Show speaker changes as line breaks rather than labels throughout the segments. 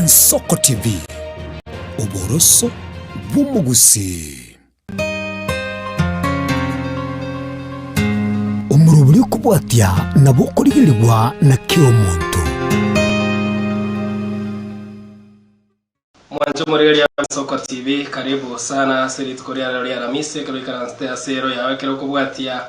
Ensoko TV, oboroso bw'omogusii. Omorobori okobwatia nabo okorigerigwa na kera omonto.
Mwanche omorigereria wa Ensoko TV, karibu sana ase rituko ria rero ria Aramisi ekero oikaransete ase ero yao ekero okobwatia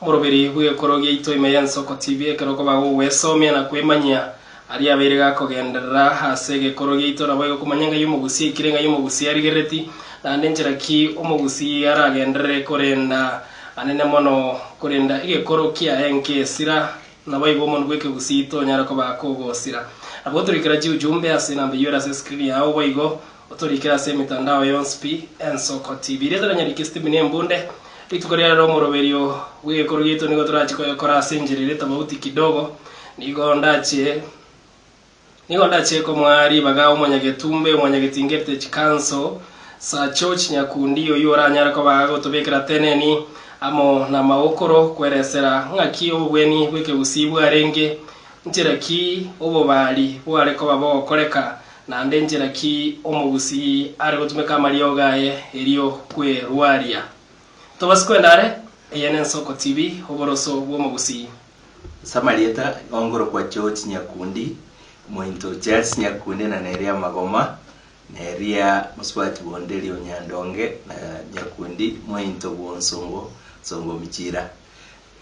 omoroberi bw'egekoro giaito ime y'Ensoko TV ekero okoba gogwesomia na kwemanyia Aria abeire gakogenderera ase egekoro giaito naboigo komanya ng'ai omogusii aikire, ng'ai omogusii arigerereti, naende nchera ki omogusii aragenderere korenda anene mono korenda egekoro kiaye nkesira, naboigo omonwe bw'ekegusii tonyara koba kogosira. Nabo otorikera chiujumbe ase enamba eyio ere ase escreen yao boigo otorikere ase emitandao yonsi pi Ensoko TV. Rieta ria Nyariki Stephen Embunde, rituko ria rero omoroberio bw'egekoro giaito nigo torachi koyokora ase enchera ere tofauti kidogo. Nigo ndache Nigo ndache komoa ribaga omonyagetumbe, omonyagetinga Heritage Council, Sir George Nyakundi, oyio oranyare koba agotobekera teneni amo namagokoro kweresera ng'aki obobweni bw'ekegusii bwarenge, nchera ki obobari bware koba bogokoreka, naende nchera ki omogusii are gotumeka amariogo aye erio kwerwaria. Tobasi kwenda are, eye n'Ensoko TV, oboroso bw'omogusii.
Ase amarieta ngorokwa George Nyakundi, omointo Charles Nyakundi na Neria Magoma, Neria mosubati bw'Onderi o Nyandonge na Nyakundi mointo bw'Onsongo, Nsongo Michira.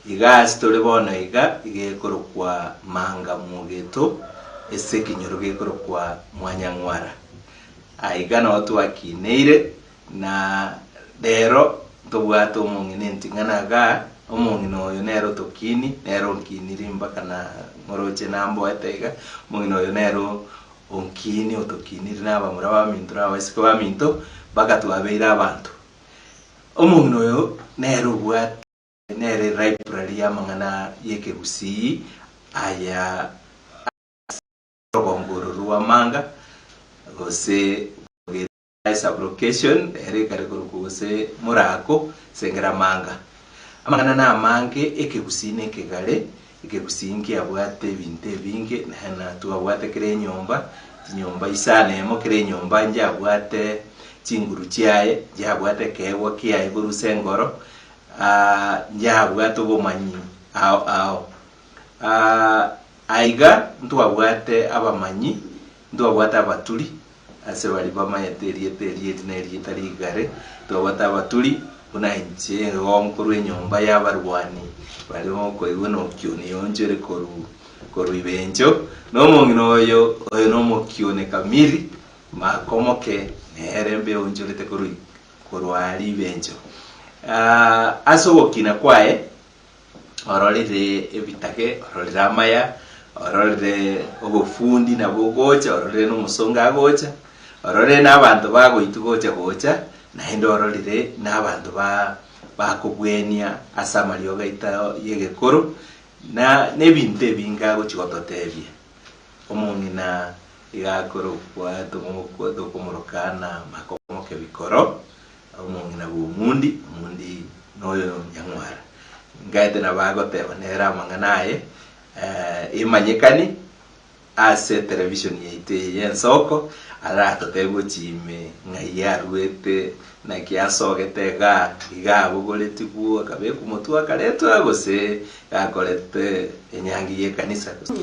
Iga ase tore bono iga, iga ekorokwa Manga Mogeto, ase ekenyoro gekorokwa Mwanyang'wara. Aiga noo twakineire. Na rero ntobwate omong'ina enting'ana igaa, omong'ina oyo nere otokini, nere onkiniri mpaka na ng'oroche namboete iga, omong'ina oyo nere onkini otokiniri na abamura baminto na abaiseke baminto, mpaka twabeire abanto. Omong'ina oyo nere obwate nere library y'amang'ana y'ekegusii aya ase orogongo oro rwa Manga gose. Sub-location ere ekare korokwa gose Morako Sengeramanga. Amang'ana namange ekegusii na ekegare, ekegusii nkiabwate ebinto ebinge naende twabwate kera enyomba, chinyomba isano emo kera enyomba nchiabwate chinguru chiaye, nchiabwate ekeegwa kiaye korwa ase engoro, nchiabwate obomanyi ao ao. Aiga ntwabwate abamanyi, ntwabwate abaturi, Ase baria bamanyete erieta eri eri nerieta rigare, twabwate abaturi, buna inche igo nkorwa enyomba y'abarwani baria mokoigwa nokioni onchere korwa korwa ibencho, na omong'ina oyo oyo nomokione kamiri, makomoke nere mbe onchorete korwa korwa aria ibencho. Ase ogokina kwaye. Ororire ebitage, ororire amaya, ororire obofundi nabo ogocha, ororire na omosongo agocha, ororire na abanto bagoitwa gocha gocha, naende ororire na abanto ba bakobwenia ase amariogo aito y'egekoro, na na ebinto ebinge agochi gototebia. Omong'ina iga akorokwa tomokwa tokomoroka na makomoke bikoro. Omong'ina bw'omundi, omundi noyo nyang'wara. Ngaete nabo agoteba nere amang'ana aye emanyekani ase etelevishoni yaito eye y'ensoko, aratotebie gochia ime ng'ai aruete, naki asogete igaa, iga abogoretigwe akabekwa motwe akaretwa gose gakorete enyangi y'ekanisa gose.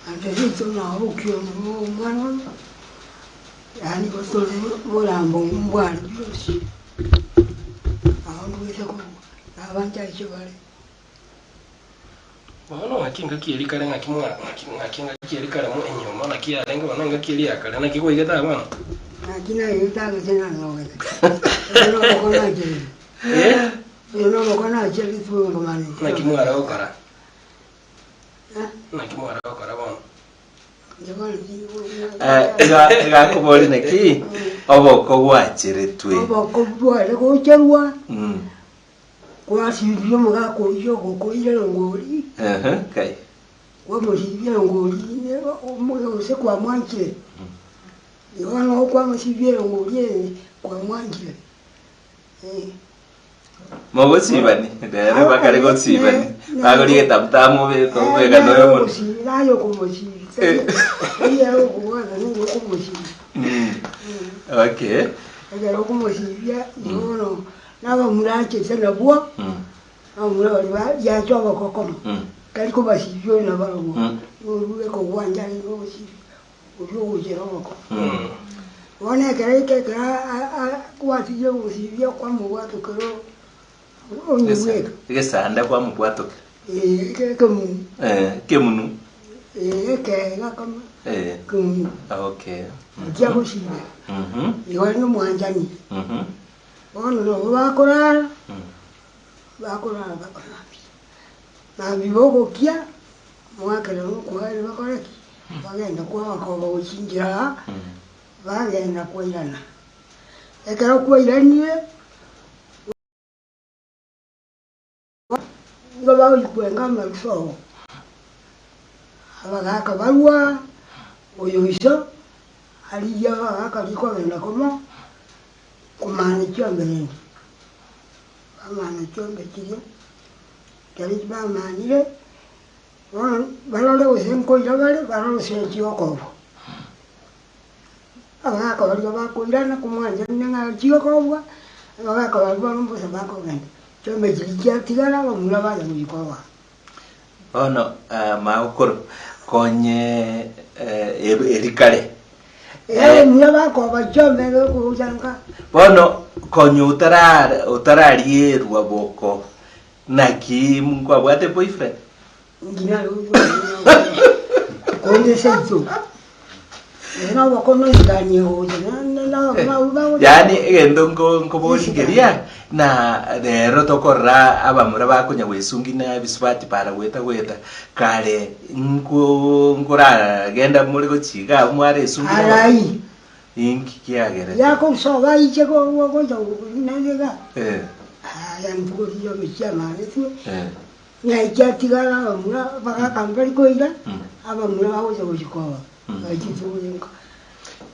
Naende rituko nabokia omwana oyo, yaani gose ore omorambo mbware bionsi, nabo ndwete korwa nabanto aise bare.
Bono ng'aki engaki eria kare ng'aki mwa ng'aki ng'aki engaki eria kare mo enyiomo naki yarenge bono engaki eria ya kare naki gwaigete aa bono?
Naki naigete aa gose nanyogete, oyo noboko nacherire,
Eh?
oyo noboko nacherire tibongomani.
Naki mware gokora? Naki mware gokora bono?
Iga igakoboria naki oboko gwacheretwe.
Oboko bware gocherwa
Mm.
kwasibia omogaka oyio ogokoira erongori
Ehe, kai.
kwamosibia erongori gose kwamwanchire igo nabo kwamosibia erongori eye kwamwanchire eh.
Mogosibani, rero bakare gosibani, bagoria egetamutamu obeke obeka noyo omonto.
Naye okomosibia, tari ere okobwata nigo okomosibia.
Mm. Okay.
Ekero okomosibia, igo bono nabamura achete nabwo,
Mm.
abamura baria bariacha obokokoma,
Mm.
tari kobasibia ore nabarobwo,
Mm.
nigo ekogwancha arenge ogosibia. Oria ogochera oboko.
Mm.
Bono ekero eke ekero gwatigia ogosibia kwamobwatokera onye bweka.
Egesanda kwamobwatokera.
Ee, ekemunu.
Eh, ekemunu.
Ee, ekega kama
Eh.
ekemunu.
Okay.
Okia gosibia.
Mhm.
Igo are nomwanchani.
Mhm.
Bono nabo bakorara,
Mm.
bakorara mpaka mambia. Mambia bogokia. Omwakera nokoerio bakore ki? Bagenda kwabakoba gochinchera aa, bagenda kwairana. Ekero kwairanire, nigo bagochia amaruso oo, abagaka barwa, oyo iso, arigie abagaka rikogenda komo, komana chiombe rende, bamana chiombe chiria, ekero bamanire. Bono barore gose nkoira bare, barore gose chigokobwa. Abagaka baria bakoirana komwancherania ng'a chigokobwa, abagaka baria bono mbosa bakogenda, chiombe chiria chiatigara abamura bacha gochikoba.
Bono magokoro konye eri kare.
Abamura bakoba chiombe gocha nka.
Bono konye otararierwa boko Naki nkwabwate boyfriend? Yaani egento nkoboria nkeria, na rero tokorora abamura bakonya gwesungi na ebisubati para goeta goeta, kare nko nkoragenda more gochia iga abwo mwaresungi na
Arai.
Inki kiagerete? Eh.
Aya ntugoria omochie amaanetwe,
Eh.
ng'ai chiatigara abamura abagaka mbari koira,
Mm.
abamura bagocha gochikoba,
Mm.
bachitugore nka.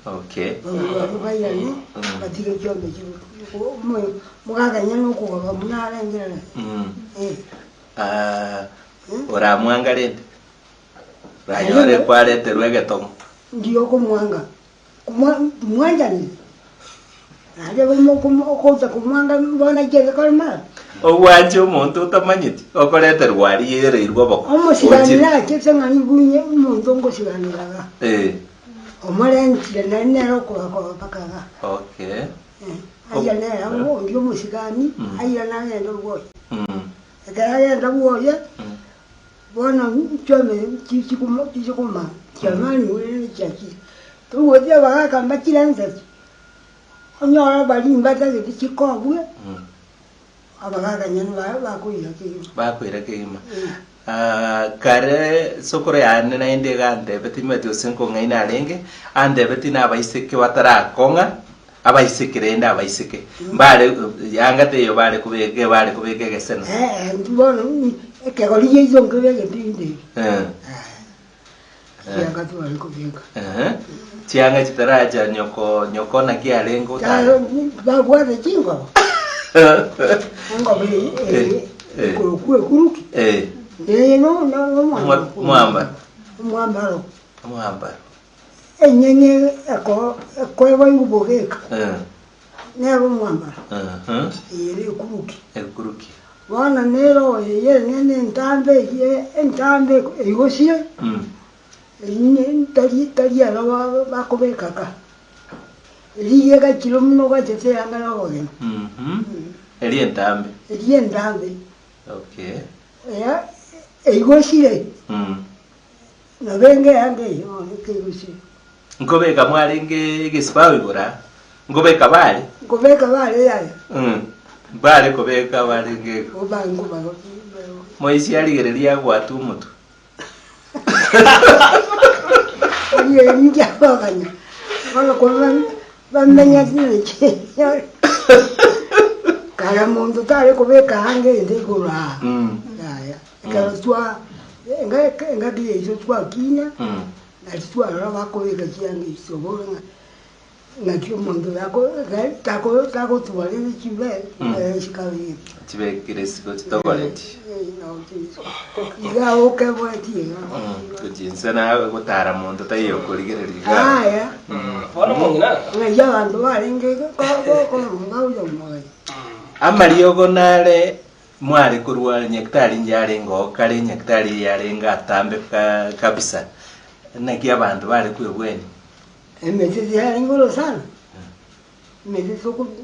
Okay.
Bamura baria bairane,
Mm.
batige chiombe chibe omo- omogaka onye nokogoba buna arengerere.
Mm.
Eh.
Ah,
Mm.
oramwanga rende? Oranyore kwareterwa egetomo.
Ndiyo okomwanga. Timwanchani? Naende ogocha komwanga bono chiaye kore mara.
Ogwancha omonto otamanyeti, okoreterwa aria ereirwe oboko.
Omosigani
Ochire.
nachete ng'a nibunye omonto ngosiganera iga.
Eh,
Omorentire nari nere okobakoba mpaka iga.
okay.
Aira nere onde omosigani, aira nagende bwoye. Ekero agenda bwoye, Bono chiombe chichikoma chiamani rende chiachire, togocha abagaka mbachire ensesi, onyore baria mbatagete chikobwe, abagaka nyene bakoira kegima.
Bakoira kegima. Kare sokoro yane naende iga antebetie timanyeti gose nkong'aina arenge, antebetie na abaiseke batarakong'a, abaiseke rende abaiseke, mbare yanga teiyo bare kobeka bare kobeka egesena.
Eh, intwe bono ekegori giaito nkebegete inde ebi.
Eh.
Chianga tware kobeka.
Ehe. Chianga chitaracha nyoko nyoko naki arenge otare.
Babwate chingobo. Engobo eye
Eh, eh.
ekorokwa ekuruki.
Eh,
Eye no no
Omwa- omwambaro.
Omwambaro.
omwambaro.
Enyeni ekoegwa bogeka,
Eh.
nero omwambaro,
Mhm.
eye nekuruki.
Ekuruki.
Bono nero eye enene entambe eye entambe eigosire,
Mm.
eyio tari tari aro bakobeka ka. Riria egachire buna ogachete eyanga ya obogeni.
Mhm. Eria entambe.
Eria entambe.
Okay.
Eya eigosire.
Mm.
Nabo enga eanga eye bono ekegusii.
Nkobeka mwarenge egesibao igoro aa? Nkobeka bare?
Nkobeka bare yaya.
Mm. Bare kobeka barenge igo.
Oba nkoba
Moisia arigereria agwatwe omotwe.
Arigereria inche abaganya. Bono korwa bamenya chineche. Kare monto tare kobeka anga ende igoro aa.
Mm.
Yaya. Ekero twa engaki yaito twakina, nari twarora bakobeka chianga echi tobore ng'a Naki omonto tako tagotuba rende chibe chikabekire.
Chibekire isiko chitogoreti.
Iga okeboeti iga.
Gochinsa na gotara monto taiyo okorigereria iga.
Aya.
Bono omong'ina.
Ng'ai abanto barenge korunga oyo omoyo.
Amariogo nare mware korwa nyagetari yarenge oo kare nyagetari yarenge atambe kabisa. Naki abanto bare kwebwenia.
Emete tiyarenge orosana, emete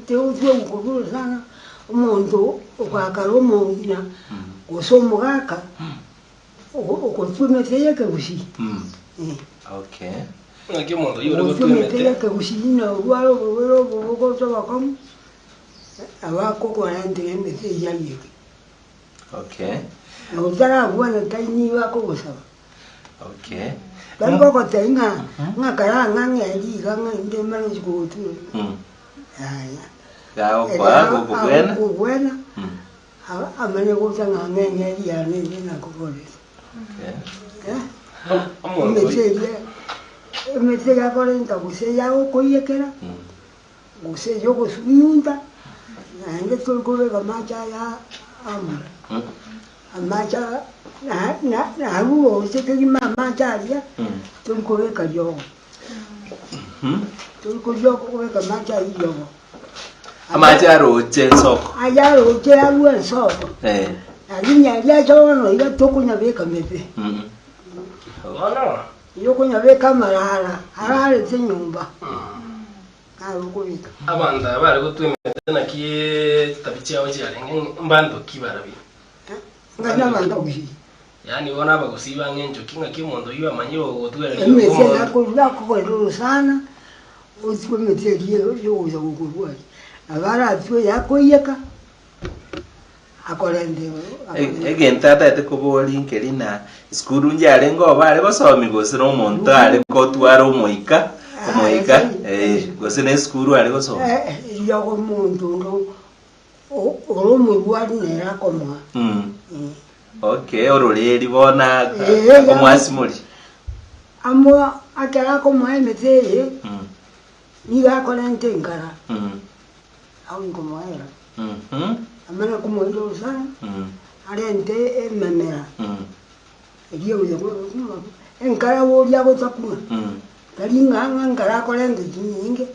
tegotwa korwa orosana, omonto ogakara omong'ina gose omogaka, ogotwa emete ya ekegusii.
Okay.
Naki omonto oyio ore
Ogotwa
gotwa
emete
emete.
ya ekegusii na orware oborwaire obo bogocha obokong'u, nabo akokorentera emete eyio ayeke.
Okay.
Na otarabwana tari nigo akogosaba.
Okay.
Tari gogotebia ng'a ng'a karang'ang'e riga ng'a inde mare gochia kogotura. Yaya.
Gagokoa gokobwena.
Agokobwena, amanye gocha ng'a ng'eng'e eria yane ende nakoborete.
Okay.
Eh?
Omonto
Emete eria, emete yakorenta gose yagokoiyekera, gose yogosunyunta, naende tori kobeka amache aya amara. Amache narure roche kegima amache aria, tori kobeka riogo, tori kobeka amache ayio riogo.
Amache aroche ensoko.
Aya aroche arue ensoko, lakini aria acha bono iga tokonyabeka mebe.
Bono.
Yokonyabeka amarara, ararete nyomba. Naro okobeka.
Abanto aba bare gotwa emete naki chitabi chiabo chiarenge mbanto ki barabwo?
Ng'a nabanto gusii.
Yaani bono abagusii bang'e enchoki ng'aki omonto oyio amanyire ogotwereria
Emete
omonto.
yakorwa akokorera orosana, otwe emete eria yogocha gokorwaria. Nabo aratwe yakoiyeka, akorente
Egento atagete koboria nkeri na esukuru njarenge obo are gosomi gose na omonto are gotwara omoika omoika eh, gose na esukuru are gosoma.
Eriogo omonto onde ore omorwari nere akomoa.
Okay, ororeri bono
Eh,
akomwasimori.
Amo ekero akomoa emete eye, nigo akorenta enkara, agokomoera. Amanye komoira orosana, arente ememera eria egocha enkara boria agotakuna, tari ng'a ng'a enkara akorenta chinyinge,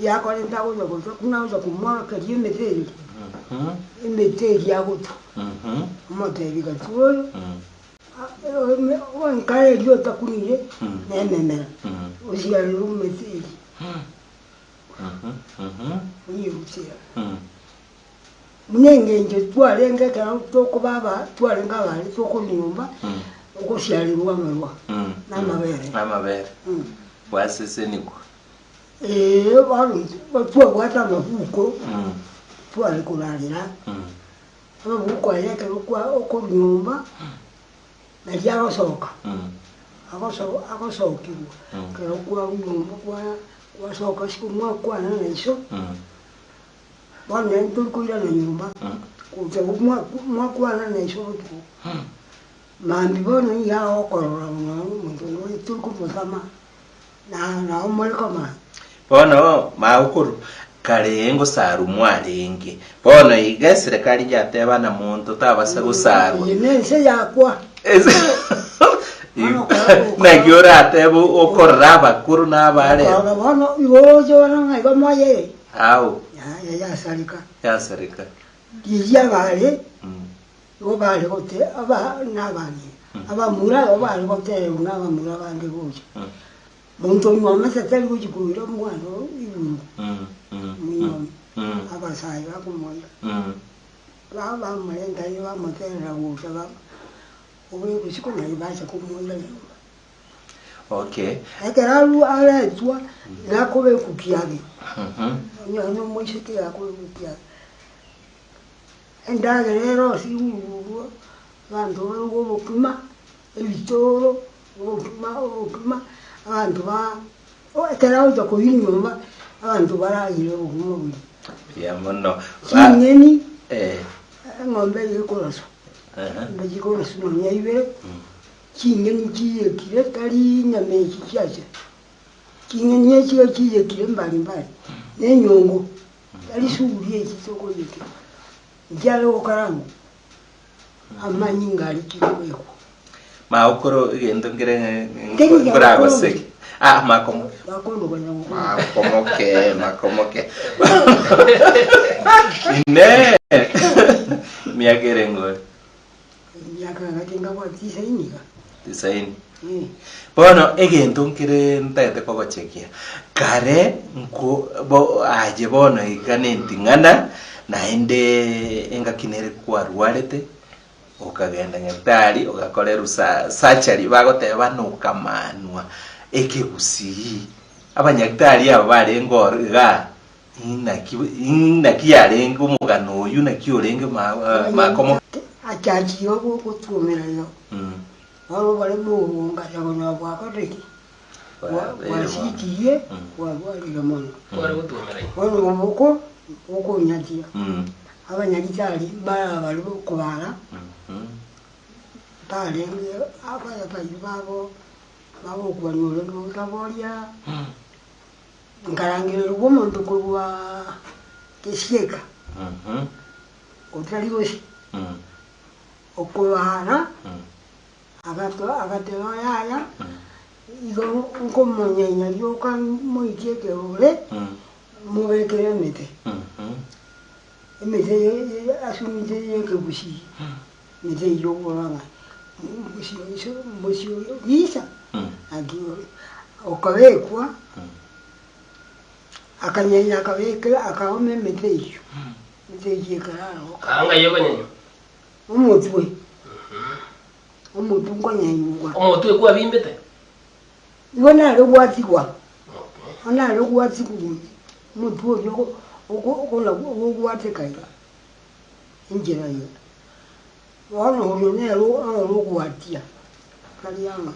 yakorenta agocha gotakuna agocha komoakeria emete eria, emete eria agotwa, omotebi gati oyo, enkara eria otakunire na ememera, osiarere emete eria. Onyerusia. Buna engencho twarenge ekero tokoba aba twarenge abare tokorwa nyomba, ogosiarerwa amarwa na amabere.
Amabere. Gwasesenigwa.
Ee, bono twabwate amabuko tware korarera, amabuko aya ekero kwa okorwa nyomba, Nario agosoka, agoso agosokigwa, ekero kwarwa nyomba kwa gwasoka isiko mwakwana na iso, bono naende tori koirana nyomba, gocha mwa mwakwana na iso botuko, mambia bono nigo agokorora buna omonto onde oyo tori komosama, na nao more komanya.
Bono magokoro kare ngosarwa mwarenge, bono iga eserekari yateba na monto tabasa gosarwa.
Eye nense yakwa.
Naki oratebe okorora abakoro na abare.
Okorora bono igo oroche bono ng'a igo moyere.
Ao.
Yaya yasareka.
Yasareka.
Riria bare igo bare gote aba nabang'ina. Abamura igo bare goterwa nabamura bande gocha. Monto onyuomete tari gochia koira omwana oo igoro, omonyuomi, abasae bakomoira, bamorenta aye bamoterera gocha obe bosiko naye bacha komoira nyomba.
Okay.
Ekero arwa aretwa, nakobekwa kiage, onye onye omoiseke akobekwa kiage. Endagera ere ase igurugurwa, abanto baruge obokima, ebitoro, obokima obokima, abanto ba ekero agocha koiywa nyomba, abanto baragere obokima obuya.
Mbuya mono.
Chinyeni,
Eh.
eng'ombe eye ekoraswa,
Aha.
eng'ombe chikoraswa nonya ibere, chinyeni chiyekire tari nyama echi chiacha. Ching'eni echio chiyekire mbari mbari, na enyongo, tari suguria echi tokoiyekera, nchiare gokarangwa, amanyinga aria chikobekwa.
Magokoro egento nkere
Teri
nkoragoseke. Ah, makomo.
Bakondokwa nyagokoro.
Makomoke, makomoke. Ine. Miaka ere ngore.
Emiaka gati ngabwate tisaini iga.
Tisaini.
Eh.
Bono egento nkere ntagete kogochekia, kare nko bo aye bono iga nenting'ana, naende engaki nere kwarwarete, okagenda nyagetari ogakorerwa sa surgery bagoteba buna okamanwa ekegusii. Abanyagitari aba barenge oro igaa, inaki inaki yarenge omogano oywo naki orenge ma makomo.
Achachire gotwomera igo. Bono bare bogongasa konyora bwakorire ki? Bwasikirie, bwarwarire mono.
Kware gotwomera inwe.
Bono oboko bokonyatia, abanyagitari mbare bare kobara, mbarenge abayabayi babo bagokwania orenge gotaboria, nkarangererigwa omonto korwa gesieka, otari gose. Okobaara, agateba, Yaya, igo nkomonyenya rioka moitie ekeore, mobekere emete, emete ase emete y'ekegusii, emete eyio okorora ng'a mosio risa, naki okabekwa, akanyenya akabekera akaoma emete eyio, emete eyio ekararoka.
Aa ng'ai okonyenywa?
Omotwe, omotwe nkonyenywa.
Omotwe kwabimbete?
Igo nare gwatigwa, igo nare gwatigwa omotwe oria okona ogwateka iga, enchera iga. Bono oyo nere ore ogwatia, tari anga.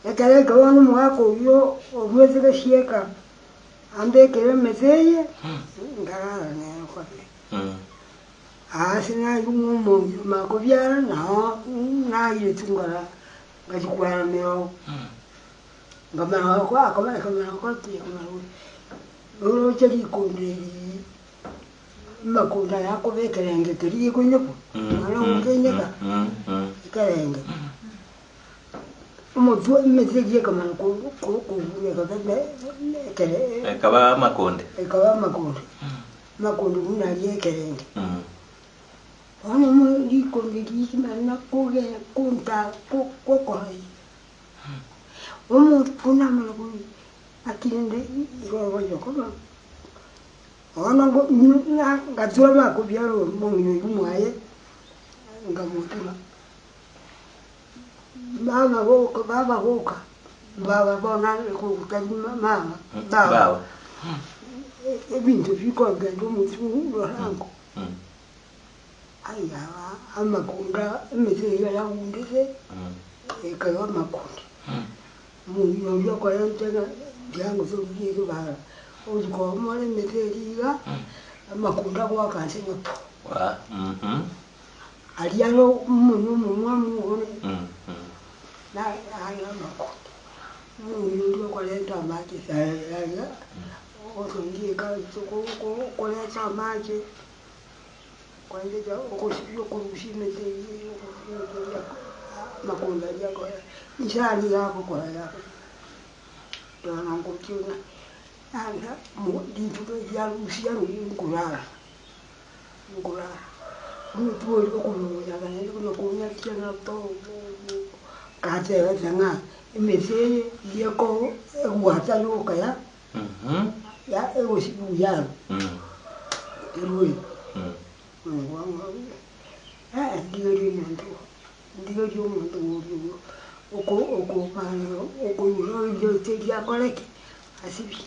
Ekero ekio bono omogaka oyio oruete gesieka, ambekere emete eye, nkarara nere kabere. Aase naigwa omong'ina makobiara nao nairetwe ngara ngachia kwana mero, nkamanya akamanya gotiga akamanya oroche rikondo eri amakondo aya akoba ekerenge keria gekoinekwa, mwana ogokoineka ekerenge. Omotwe emete eria ekamanya kobureka ekere
Ekaba amakonde.
Ekaba amakonde. Amakonde buna aria ekerenge. Bono rikonde risimana koge konta gokora iga. Omonto namanya akirende igoro boyokoba. Bono ngatura makobiara omong'ina oyio mwaye, nkamotura. Mama goka, baba goka, baba bono are kogotari mama, baba, ebinto bikogenda omotwe orango, aye amakunda emete eyio yagundete, ekaba amakunda. Omong'ina oyio okorenta ng'a mbiango torugie ekebara, ochi koomora emete eria iga, amakunda agoaka nse ng'a puu. Aria are omonwa omomwamu one, na are amakonde. Omong'ina oria okorenta amache aria, ogosongia okoreta amache, koreta ogosibia okorusia emete eyio okorusia emete eria amakonde aria akora, inse aria iga agokora iga bono ngochia ng'a rituko erio arusia nkorara. Nkorara, omotwe oria okomonyaga naende buna konyatia ng'a to gatebete ng'a emete eye yeko egwata yoka ya ya egosibwa buya erwe ndigerie omonto ndigerie omonto oria oko okobana okoigwa riote riakore ki asibie.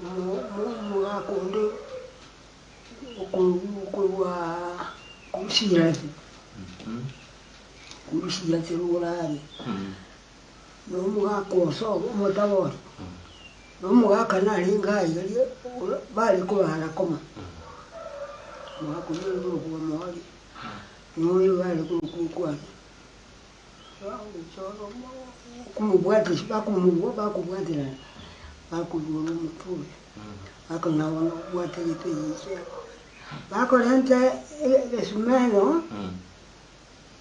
Omogaka onde okorwa korwa Shirati rogoro aria, na omogaka o sobo omotabori, na omogaka narenge aiga ria bare kobara koma, omogaka oyio ore korokwa Omori, na oyo bare korokwa Okwana. Okomobwatisia bakomobua bakobwaterana, bakoruora omotwe oyo, bakona bono kobwata egete egecha bakorenta egesumeno,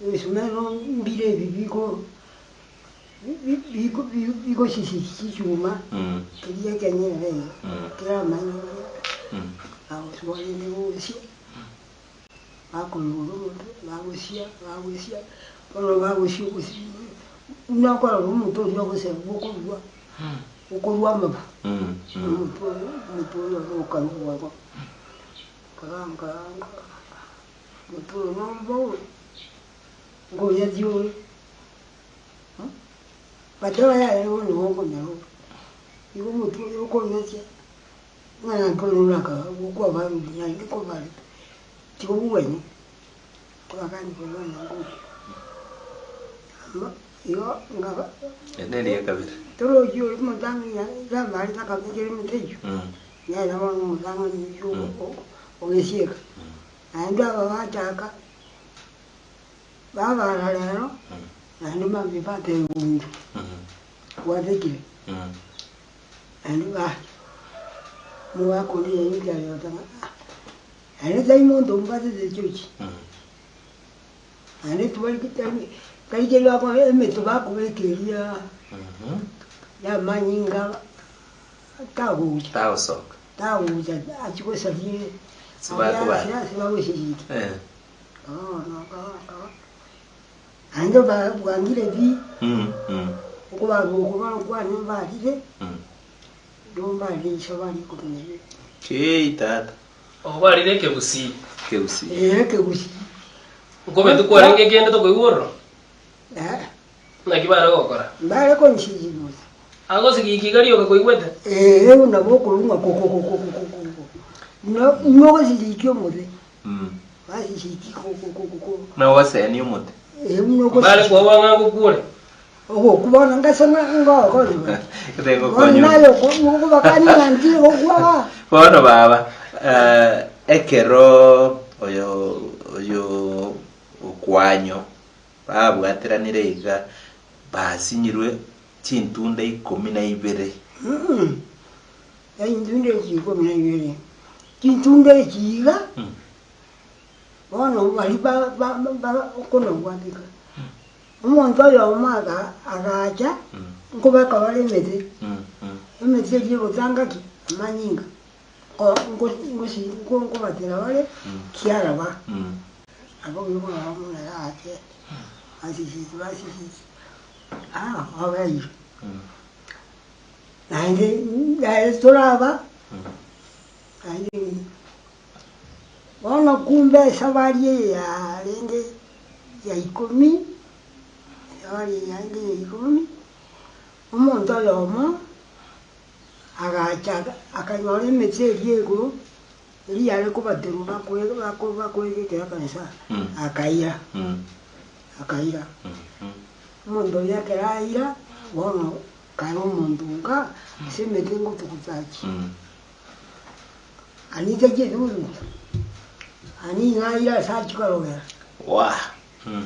egesumeno mbire ebi biko bi- bi- bigosisia chichuma, keria ekenyerere iga, keramanye bagosoa rende gosia. Bakoigora omotwe, bagosia, bagosia, bono bagosia ogosia buna okorora omonto oria ogosebwa okorua, okorua amabu, omotwe oyo, omotwe oyo oro okarugwa igo. Nkara nkara nkara, omotwe oyo nomba oyo, ngoyatia ore, bateba yaya bono nigo okonyara ore. Igo omotwe oyo okoyatia. Ng'a nakorora akaba gokwabarure naende kobarete, tikobugani, kobakani kobana ngocha. Ama igo ngaba
Ere eria kabere.
torochi oria omotang'ani yamarete akabekera emete eyio, nere bono omotang'ani oyio ogesieka. Naende aba bachaka, babara rero, naende mambia bateba omonto, gwatekire. Naende bacha, omogaka oria yainche agoteba ng'a ah, naende tari monto ombwatete echochi, naende tibari tari tari keri bakore emeto bakobeka eria ya amanyinga tagocha,
Tagosoka.
tagocha achie gosaria
Ase bakobara.
ase ase bagosirita.
Eh.
Bono nkaba Naende bwangire pi, okobarwa okwane mbarire, nigo mbarire iso bare ikomi na ibere.
Kei tata.
Obarire ekegusii.
Ekegusii.
Ee, ekegusii.
Nkobetu kwarenge kende tokoigwa ororo?
Eh.
Naki bare gokora?
Mbare konsigibusa.
Agosigikia iga rioka koigwete?
Ee, nabo okorwa ng'a kokokokokokoko. Buna buna ogosigikia omote. Basisikia kokokokoko.
Buna ogosenia omote.
Ee, buna
Mbare
ogosisikia.
koboa ng'a ngokure.
Ogokwa bono ngase ng'a ngokonye.
Gete
Bono
ngokonye.
naye okobakania ng'a ntire gokwa.
Bono baba, eh, ekero oyo oyo okwanyo babwateranire iga basinyirwe chintunda ikomi na ibere.
Chintunda echi ikomi na ibere, chintunda echi iga, bono baria ba- ba- ba okonabwatika. Omonto oyomo aga agacha, nkobeka bare emete, emete eria egotanga ki? Amanyinga, ko nko- ngosi nko nkobatera bare kiaraba. Nabo oyomo buna aache, basisiti basisiti, ah obeire. Naende naye toraba, naende bono kumbe esabari eye yarenge ya ikomi, esabari eye yarenge ya ikomi, omonto oyomo agacha akanyora emete eria igoro, eria yare kobaterwa bakoe bako bakoegekera ekanisa, akaira, akaira. Omonto oria ekero aira, bono kare omonto nka ase emete ngotuguta achie. Ani tachieti gotuguta, ani iga aire ase achie korogera.
Wah.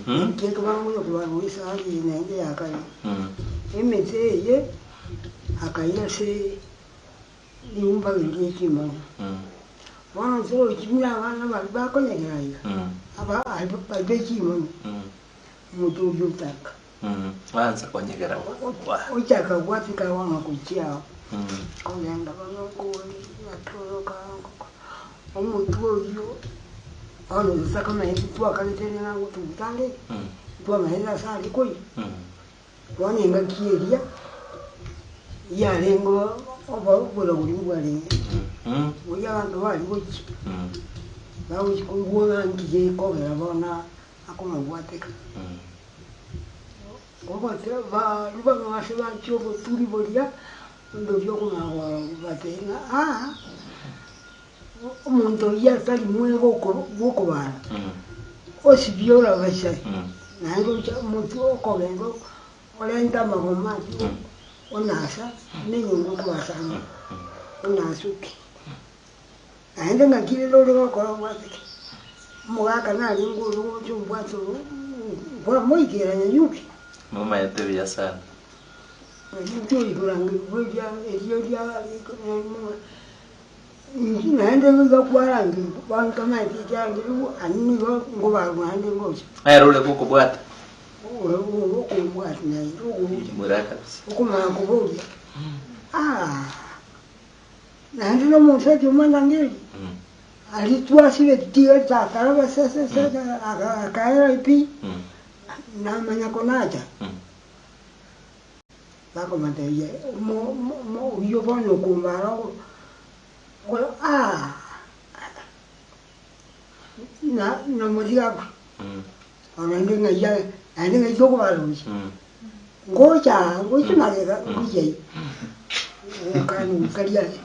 Inki ekebango oyokobarwa esahani eye naende ya kare? Emete eye akaira ase riumbageri rie chimoni. Bono torochi buna abana baria bakonyegera iga, aba baria be chimoni, omote oria otaka.
Baansa konyegera. Wah.
Ochaka gwatika bono gochia ao. Kogenda bono atoroka omotwe oyio, bono totakamanyeti twakarete ng'a ngotuguta are, ntwamanyete ase are koyia. Bono engaki eria, yarenge oboragori mbwarenge, boria abanto bare gochia, bagochia koigwa ng'a nki gekogera bono akomobwateka. Baria bang'ase bachia oboturi boria, onde oria okomanya kobatebia ng'a aa, omonto oyio atari mwega bw'okobara, osibie orabasai, naende ocha omotwe okogenda orente amagoma ayio onasa, buna enyomba okobasanga, onasuki. Naende ng'aki rende ore gokora obwate ki? Omogaka narenge ore gocha obwate oo, kwamoikera nyanyuki.
Momanyete buya sana.
Naende nigo kwarangerigwa, bono tomaeti ekiarangerigwa, aye nigo nkobarwa naende ngocha.
Ere ore gokobwata.
Okombwata naende ogocha.
Imura kabisa.
Okomanya koboria, ah, naende na omosacha omwandangeria, aria twasibeti tiga takaraba sesese akaera pi, namanya konacha. Bakomotebia, Oyio bono okombara aa, nomotiga akwe. Naende ng'ai naende ng'ai tokobara gochia? Ngocha aa, ngochia magega, ngochia ime. Ogokana gokaria ase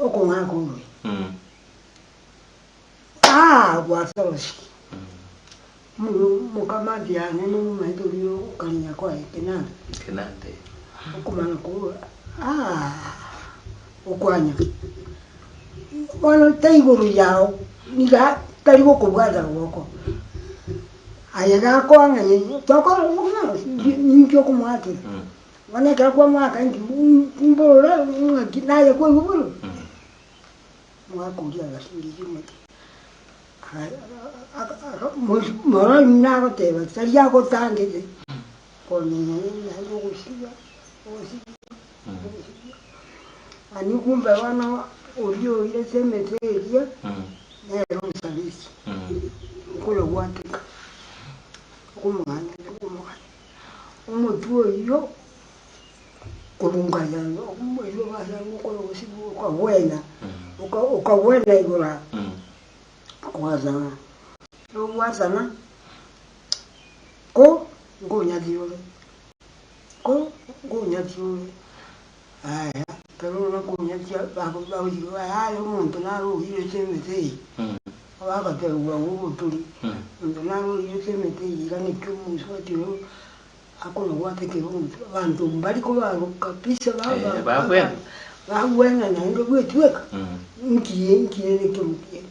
okong'aka oroe. Aa, gwasorosie. Mokamati yane nomomaete oria okarinya kwaye Kenanda.
Kenanda.
Okomanya kobua aa okwanya. Bono taigoro yao niga tari gokobwata goko. Aye gakoang'anya tokora ninki okomoakera. Bono ekero kwamoaka inki mborore ng'aki naye kwaigwa bororo. Omogaka oria agasingeria omote. Moroni nagoteba tari agotangete konyenya naende ogosiba ogosiba ogosiba ani kumbe bono oria oirete emete eria nere omosalisi okoyobwateka okomoganya okomoganya omotwe oyio korungaya oyio okabwena okabwena igoro aa. Gwasana, nogwasana, ko nkonyatia ore, ko nkonyatia ore, aya ekero onakonyatia bagochika yaya omonto naro oirete emete eye, bagotebiwa ng'a oboturi, omonto naro oirete emete eye iga naki omosubati oyo akonobwate kera omonto, abanto mbari kobarwa kabisa
Babwena.
babwena naende bwetweka, nki nki ere ekemokiere,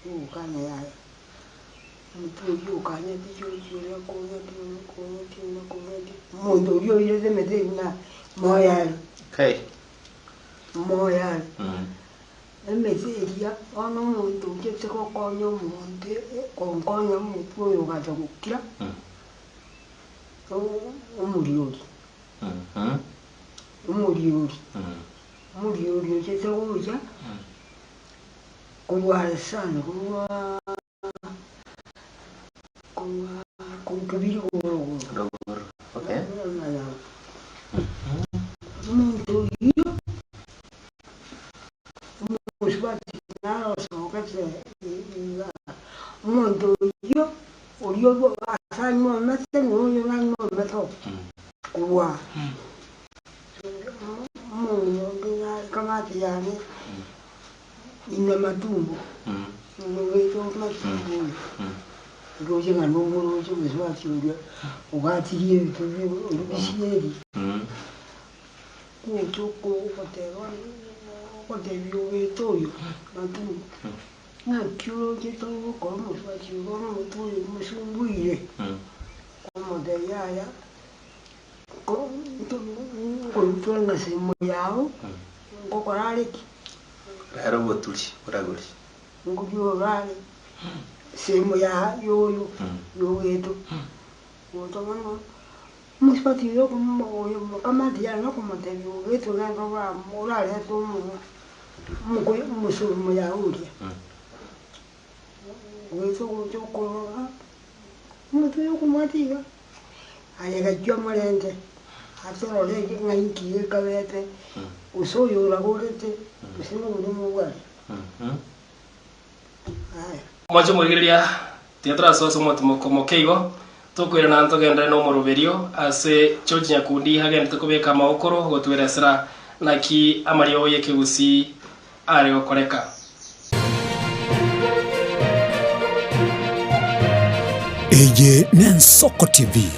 ogokana yaya, omotwe oyio okanyeti oria okonyeti oria okonyeti oria okonyeti, omonto oria oirete emete eywo na moyo are,
Kai.
moyo are. Emete eria, bono omonto ochete gokonya omonto konkonya omotwe oyo ogacha gokira. Omoriori, omoriori, omoriori ochete gocha korwa are sana korwa korwa korwa kebiri korwa
Rogoro. Okay.
Omonto oyio omosubati narosokete iga, omonto oyio Oria ase anyuomete na oyo nanyuomete korwa omong'ina onde nare kamati yane ime matumbo, omobeche o matumbo oyo, ndoche ng'a nomoroche omosubati oria obwatirie ebinto bisieri, gocha ogoteba ogotebia obeche oyo matumbo. Naki oroche togokora omosubati oyo bono omotwe oyo omosumbuire, omotebia yaya, ko nkorutora ng'a semo yao, ngokora are ki?
Rara oboturi boragori.
Nkobiora are semo ya yoyo yogeto. Gocha bono omosubati oyo oyo kamati yane okomotebia ogeto genda orarete omonwa. Omosomo yao oria, goeta ogocha okorora, omotwe oyo okomwata iga, aye gachia omorente, atorore ng'a inki gekabete, gose oyo oragorete, gose noborimo obware. Aya.
Mwanche omorigereria, tiga torasoe ase omotimoko moke igo, tokoirana ntogenderere nomoroberio ase George Nyakundi agenderete kobeka amagokoro gotweresera naki amariogo y'ekegusii are gokoreka.
Eye n'Ensoko TV,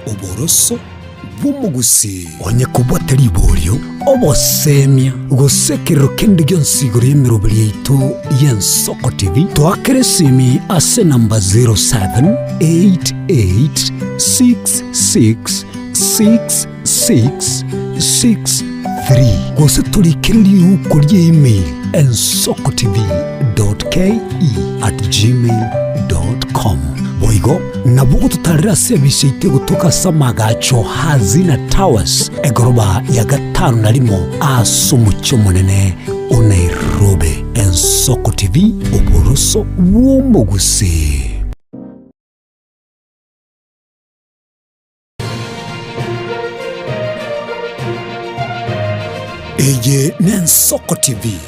oboroso. bw'omogusii. Onye kobwate riborio, obosemia, gose ekerero kende gionsi igoro y'emeroberi yaito y'Ensoko TV, toakere esimi ase enamba 0788666663 gose torikere riuko ria email ensokotv.ke@gmail.com. Boigo nabo ogototarera ase ebisa yaito egotoka ase amagacho Hazina Towers, egoroba ya gatano na rimo ase omochie omonene o Nairobi. Ensoko TV, oboroso bw'omogusii. Eye n'Ensoko TV,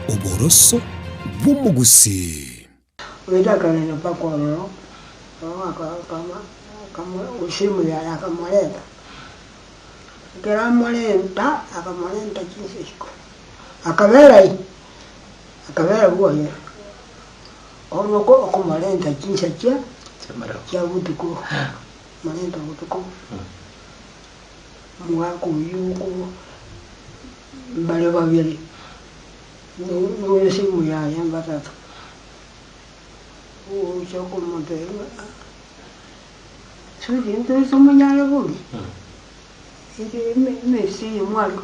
oboroso bw'omogusii.
Oito akagenda mpaka ororo, Husimu yaye akamorenta. Ekero amorenta, akamorenta chinsa isiko, akabera ime, akabera bwoye, bono okomorenta chinsa chia chia botuko, morenta botuko, omogaka oyio mbare babere, na Husimu yaye mbatato. Ogocha komotebia ng'a Suzi ntoise omonyare bobe, emesi eye mware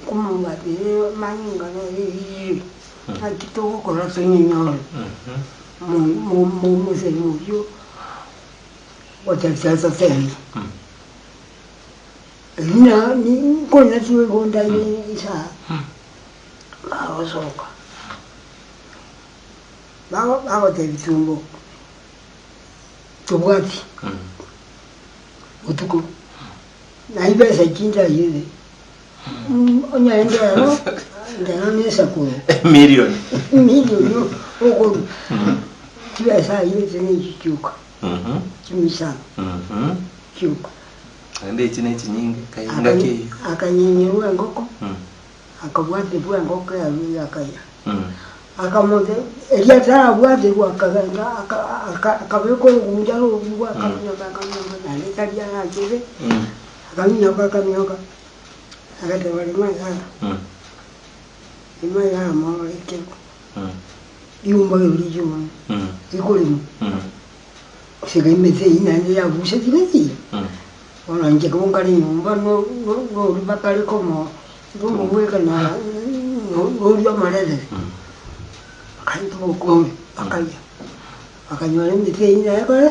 komobatera amanyinga nere eyire, naki togokora tonyenyore omosani oyio gotebia toteme. Erio nkonya tiga isaa. Bagosoka, bagotebia tumbo, tobwati botuko, na ibesa chindaire, onye ndero, ndero na esakuru.
Million.
Million okorwa, chibesa ayio echi ne chichuka, chimisano, chioka.
Naende echi ne chinyinge, kai ngaki eyio.
Akanyenyerwa engoko. Akabwaterwa engoko yaye akaya. Akamote erio atarabwaterwa akagenda akabeka oroguncha rorwo akaminyoka akaminyoka naende tari arachire, akaminyoka akaminyoka, agateba rima igaa, rima igaa morore ekero riumba riria riomire rikoremwa, gose emete eyio naende yabusetire ekiya. Bono inche ekero nkare nyomba noria bakare komo nomogweka na noria omonene, bakaita obokombe bakaria, bakanyora emete eyio nere kore,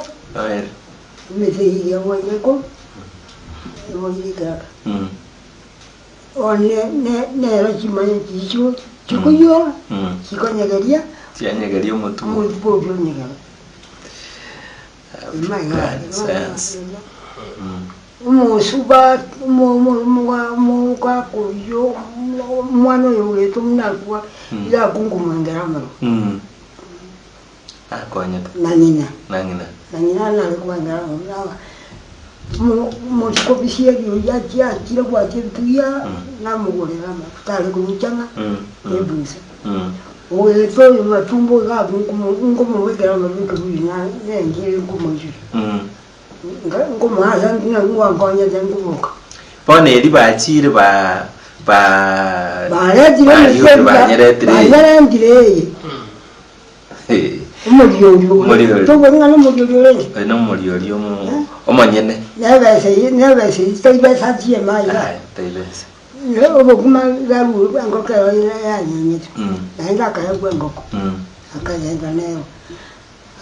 emete eyio eria boire ko, eboire ekeraka. Bono nero chimanye chichio chikoiyora, chikonyegeria,
Chianyegeria omotuko.
omotuko oyio onyegere. Omosubati omogaka oyio omwana oyo ogoeta buna akwa iga akunkumengera amarwa.
Akonyete.
Na ng'ina.
Na ng'ina.
Na ng'ina nare kwengera amarwa. Omosubati oyio achire gwacha ebituya namogorera amarwa tare konywa chang'a na ebusa. Ogoeta oyo matumbo iga abwo nkomobekera amarwa ekebuyu nengire nkomoichoria. Nkomoa ase ng'a ngwankonyete nkoboka.
Bono erio bachiire ba ba
Baretire
bariure banyeretire eye.
Banyerentire eye. Omoriori
Omoriori.
Tobori ng'a nomoriori orenge.
Oyo nomoriori omo omonyene.
Nebesa eye nebesa eye tari besa chiema iga.
Aye tari besa.
Obokima bwarure engoko ero yanyenyetwe, naende akaegwa engoko, akagenda nero.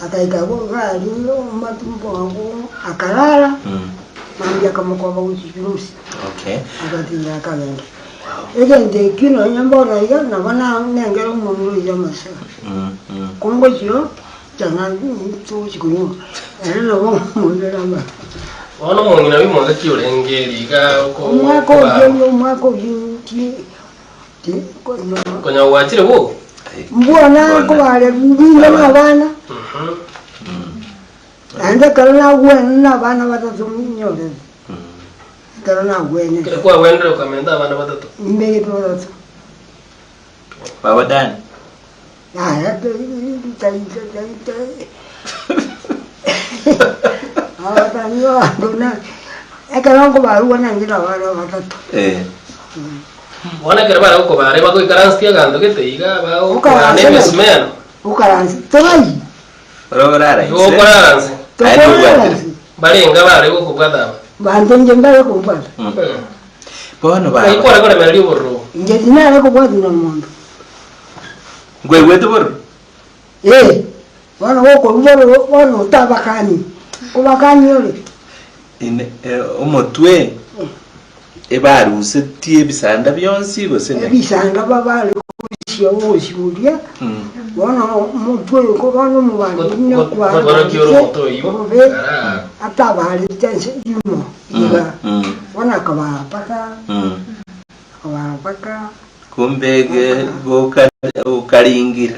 Akaika agwo iga aria amatumbo agwo akarara, mambia akamokoba gochia Jurusi, agatiira akagenda. Egento ekio nonya mbono iga, nabo nengera omomura oyio amasira. Ko ngochia chang'a togochia konywa, ere nabo omoirera amaya.
Bono omong'ina bw'emonto ki orenge riga
Omwaka oyio omwaka oyio ti ti
Konya gwachire bo?
Mbwona nkobare binde na abana, naende ekero nagwene na abana batato nyorete, ekero nagwenete.
Ekero kwagwenire okamenta abana batato.
Mbegete batato.
Baba Dani.
Yaya tai tai tai tai. Abatani abanto na ekero nkobarua nainche nabare abatato.
Eh.
Bono ekero bare gokobara ebagoikaransetie aganto gete iga bagokobara na emesumeno.
Okaranse torai.
Ore orara
Igo
inse.
okorara nse.
Aye nobwatire.
Mbarenga bare gokobwata aba.
Banto inche mbare kobwata.
Bono
Naki
baba.
kware koremereria obororo obo?
Inche tinare kobwatwa na monto.
Nkwaigwete bororo?
Ee, bono gokorwa bororo bono otabakani, nkobakani ore.
Ine omotwe ebarusetie ebisanda bionsi gose naki?
Ebisanda babare korusia ogosiboria, bono omotwe oyo ko bono omobani buna
Nkotwara ki ore omote oyio?
obobe
Ara.
atabarete ase rimo iga, bono akabara mpaka akabara mpaka.
Kumbe goka okaringire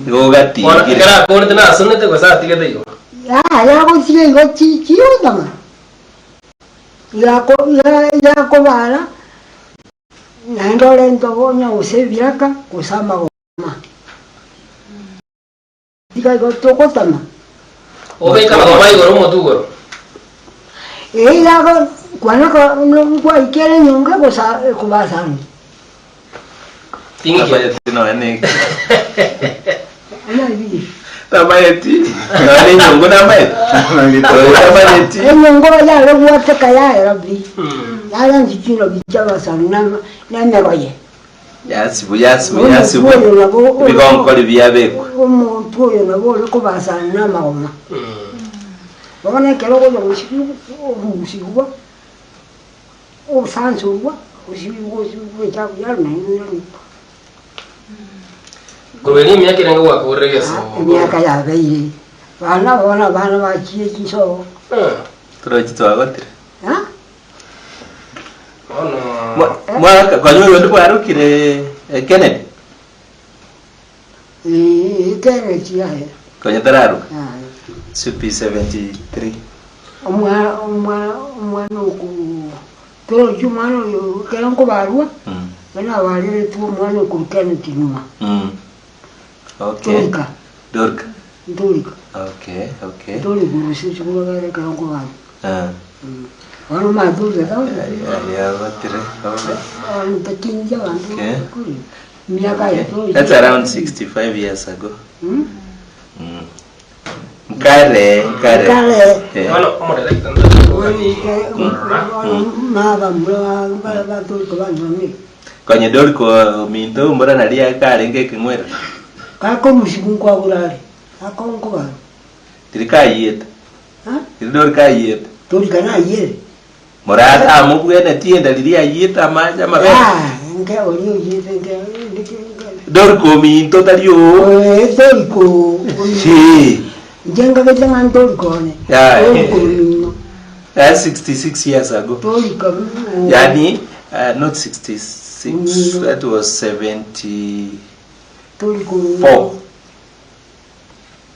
igo
Bono
ogatingire.
ekero akorete nasonete gose atigete igo.
Yaya agotiga igo chigotama, yakobara naende orente obonya gose ebiraka gose amagoma. Tiga igo togotama.
Obeke amagoma igoro omotwe igoro.
Ee iga kwana nkwaikere enyongo ekobasani.
Ting'iki.
Tamanyeti nonya ne
Amabiri.
Tamanyeti nonya ne enyongo namanyete. Tamanyeti.
Enyongo yare gwateka yaera pi. Yaransi chinobi chiabasani na emegoye.
Yasibwa, yasibwa, yasibwa, ebigonkori biabekwa.
Omonto oyo nabo ore kobasana namagoma. Bono ekero ogocha gosibigwa, orusigwa, osansorwa, osibigwa osibigwa echafu yaru naende oirane.
Korwa erio emiaka erenge gwakorire egesomo.
Emiaka yabeire, bana bono abana bachire chinsobo.
Torochi twagotire.
Ah?
Bono
Mwaka konya oyo onde bwarokire eh, Kennedy
Eh, Kennedy aye.
konya tararuka
Aye.
should be 73
Omwana omwana omwana oku torochi omwana oyo ekero nkobarwa,
mm.
buna abareretwe omwana okorwa Kennedy nyuma.
Mm. Okay.
Dorika.
Dorika.
Dorika.
Okay, okay.
Dorika orusia chikuru ekero nkobarwa.
Ah.
Bono omanyete
Yabatire.
takinja abanto
Okay.
emiaka
Okay. That's around 65 years ago.
Hmm?
Mm. Nkare, nkare.
Nkare.
Eh.
bono omodirector ntoki korora.
Mabamura batorika bantomire
Konye Dorika ominto mbora naria karenge ekeng'were.
kakorusiku nkwagurare akonkobara
Tiri kayiete. Riria Dorika ayiete.
Dorika nayire.
Morata amobwenetie enda riria ayiete amache amabere.
Ah, nke oria oyiete nke nke
Dorika ominto tari oo.
Eh, Dorika oo.
Ee.
Inche nkagete ng'a Dorika one.
Yeah.
Dorika omino.
That's 66 years ago.
Dorika oo.
Yani, uh, not 66, that was 74.
Dorika oo.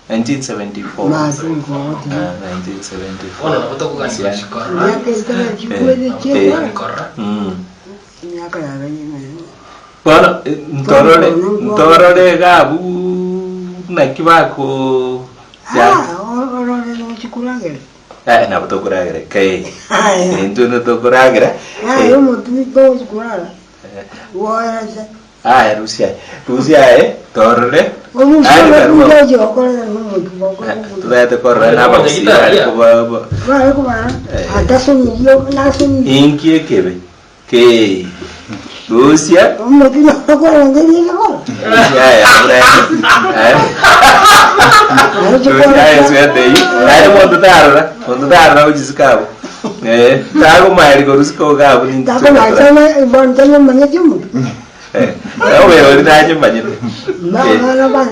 1974.
Maase nkogotia.
Ah, 1974.
Bono nabo tokogania gochikorora.
Emiaka etara chikwete
Eh.
chiekora.
Korora.
Emiaka yabeire emere.
Bono eh, ntorore ntorore iga abwo naki bako
Ah, orore nochikuragera.
Eh, nabo tokoragera kai.
Aya.
Intwe ntokoragera.
Aya omotwe togochikurara. Woerese.
Aye rusia aye, rusia aye torore. Aye barua. Totagete korora na abagusii bare koba Inki ekebe kei rusia rusia aye aburende aye rusia aye swete eywo naende monto tarora monto tarora gochisika abwo eh tagomaeri korusika iga abwo ninki Obe nache manyete.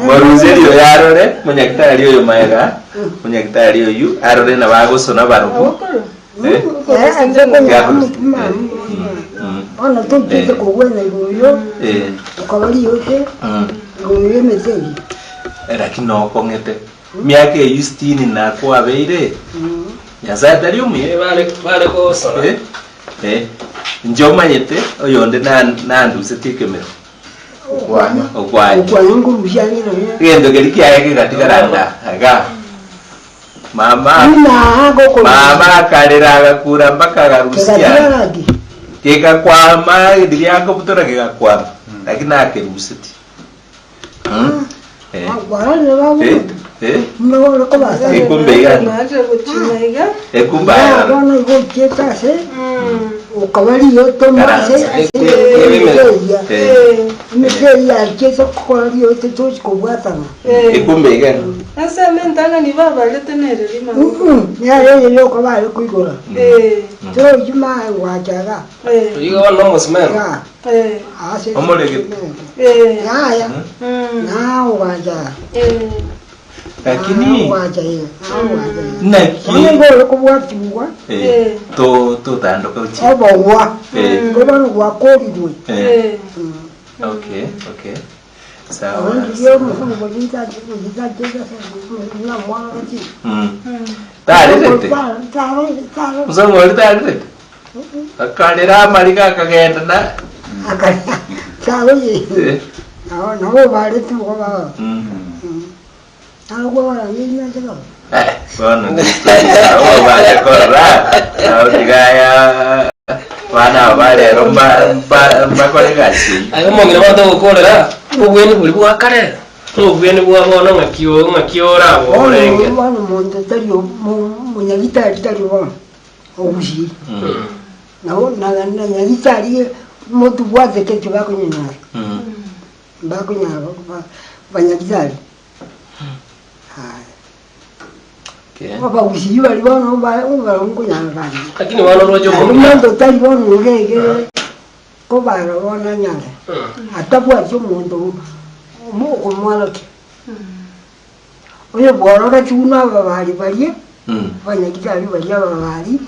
Moruserie oyo arore, monyagitari oyo maega, monyagitari oyu arore nabo agosona barobwo. Eh?
Bono tochete kogwena igoro yo
Eh.
okaba riote
Mm.
igoro y'emete eye.
Lakini nokong'ete. Miaka eyio sitini na kwabeire. Nyasaye tari omuya.
Eh, bare bare gosona.
Eh? Eh, inche omanyete oyonde nandusetie ekemero.
Okwanya.
Okwanya.
Okwanya nkorusia ang'e nonya.
Egento keria kiaye kegatigara nda iga. Mama
Buna agokora.
mama akarera agakura mpaka agarusia.
Kegatiga gaki.
Gegakwama riria akobutora gegakwama. Lakini akeruseti. Mm. Eh.
Bararire babuga.
Eh. Eh.
Buna bare kobasa.
Ekumbe iga.
Naje gukina iga.
Ekumba.
Bono igo ochiete ase okaba rioto ase ase emiteria.
Eh.
Emiteria yachiete gokora rioto tochi kobwatana.
Ekumbe iga.
Ase mentang'ani babarete nere rima.
Nere ere okaba are koigora.
Eh.
Tochi mae gwachaga.
Eh.
Igo bono omosimeno.
Iga
Eh.
ase
Omoregete.
Eh.
Yaya.
Mm.
Na gwacha.
Eh.
Lakini
Gwacha ye. Gwacha ye.
naki
Bono igo ore kobwatiwa
eh to totandoka uchi.
obogwa.
Eh.
Kobono gwakorirwe.
Eh.
Eh.
Okay, okay. Sawa. Mm. Tarerete. Musongo ori tarerete. Akarera amariga akagenda na eh. Mm. Eh, bono abo baje korora abo tigaya bana aba barero mbakore egasi
Aye omong'ina banto ogokorera obweni bori bwa kare obweni bwa bono ng'aki ng'aki orabo orenge.
Banyagitari
Okay.
abagusii bari bono baronkunyara bari
Lakini bono oroche omong'ina.
omonto tari bono ogegere kobara bono anyare atabwati omonto okomworokia oyo bworora chuna ababari baria abanyagitari baria ababari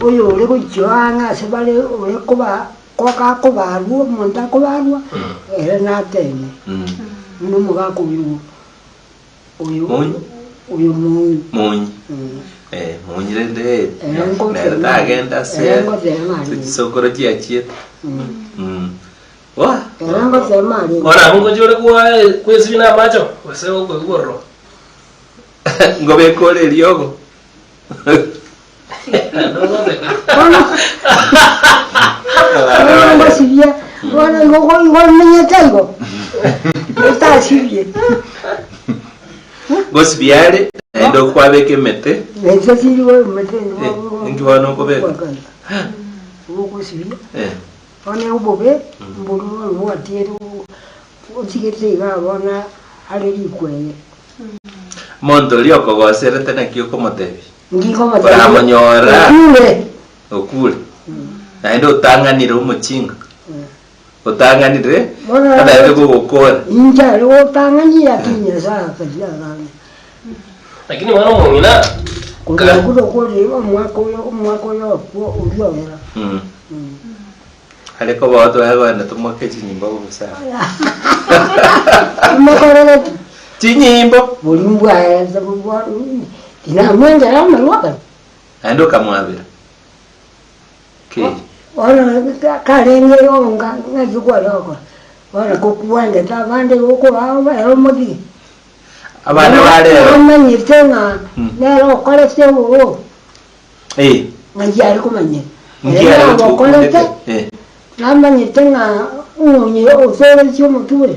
oyo ore gochia ang'e ase bare ore koba kogakobarwa omonto akobarwa ere nateme buna omogaka oyo oyo
Munyi?
oyo munyi
Munyi. Eh, munyi rende
Ere ngotema.
nere tagenda ase
Ere ngotema arenge.
chisokoro chiachiete. Wa.
Ere ngotema arenge.
Ora ngochi ore kwa kwesibi na amacho gose okoigororo.
Ngobekore eriogo.
Bono bono ngosibia bono igo igo menyete igo otasibie
Ngosibiare naende okwabeka emete.
Ese sirigo emete
Eh, inki bono okobeka?
Ogosibia
Eh.
bono obobe mbori bono bwatiere otigete iga bono are rikweye
Monto oria okogoserete naki okomotebia.
ngikomotebi
Oramonyora.
okure
Okure. Naende otang'anire omochinga. Otang'anire
Bono-
ataete kogokora.
inche are gotang'ania lakini nyasaye akaria abana
Lakini bono omong'ina
korwa kuro kore omwaka oyo omwaka oyo okwo oriogera
Are koba twagenda tumoke chinyimbo bobusa.
mokorereti
Chinyimbo.
bori mbwaete tinamwengera amarwa
Naende okamwabera. Okay.
Bono karenge onga ng'aki kwarokora bono kokwangete abande gokobao ero omotige
Abana barero.
omanyete ng'a nere okorete obo
Eh.
ng'aki are komanyera
Nki are
okorete
Eh.
namanyete ng'a ng'onye otoretie omotwe